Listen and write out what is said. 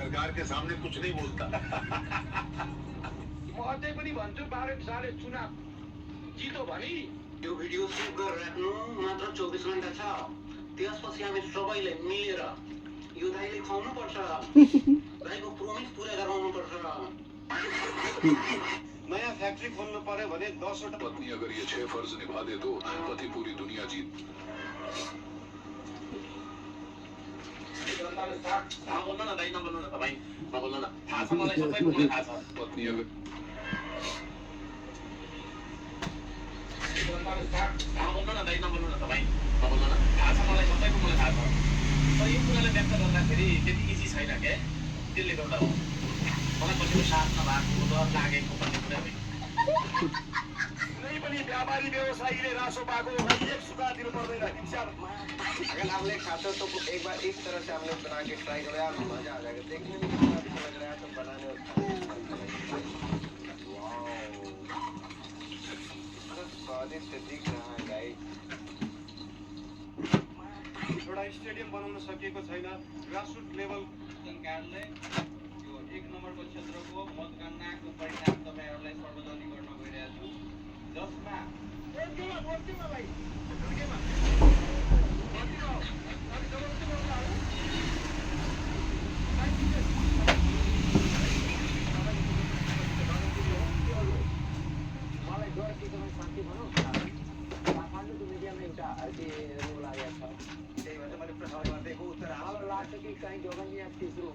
सरकार के सामने कुछ नहीं बोलता। म अझै पनि भन्छु भारत साले चुनाव जितो भनी यो भिडियो सेभ गरेर राख्नु मात्र 24 घण्टा छ त्यसपछि हामी सबैले मिलेर यो दाइले खुवाउनु पर्छ दाइको प्रोमिस पुरा गराउनु पर्छ नयाँ फ्याक्ट्री खोल्नु पर्यो भने 10 वटा पत्नी अगर ये 6 फर्ज निभा दे तो पति पूरी दुनिया जीत। बोल्नु न दाइ नबोल्नु न तपाईँ नबोल्नु न थाहा छ मलाई सबै कुरा थाहा छ पत्नी अगर बोल्नु न दाइ नबोल्नु न तपाईँ नबोल्नु न थाहा छ मलाई सबै कुरा थाहा छ तर यो कुरालाई व्यक्त गर्दाखेरि त्यति इजी छैन क्या त्यसले गर्दा हो मलाई पछिको साथ नभएको डर लागेको भन्ने कुरा होइन कुनै पनि व्यापारी व्यवसायीले रासो पाएको एक सुका दिनु पर्दैन हिसाब अगर आप लोग खाते हो तो एक बार इस तरह से हम लोग बना के ट्राई करो यार मजा आ जाएगा देखने में कितना अच्छा लग रहा है तो बनाने और खाने में स्वादिष्ट दिख रहा है गाइस एउटा स्टेडियम बनाउन सकिएको छैन ग्रासरुट लेभल कार्यालय यो 1 नम्बरको क्षेत्रको मतगणनाको परिणाम तपाईहरुलाई सार्वजनिक गर्न गइरहेको छु जसमा मलाई डर के तपाईँ शान्ति भनौँ काठमाडौँको मिडियामा एउटा अहिले रोल आएको छ त्यही भएर मैले प्रश्न गरिदिएको उत्तर मलाई लाग्छ कि कहीँ जोगन यहाँ तेस्रो हो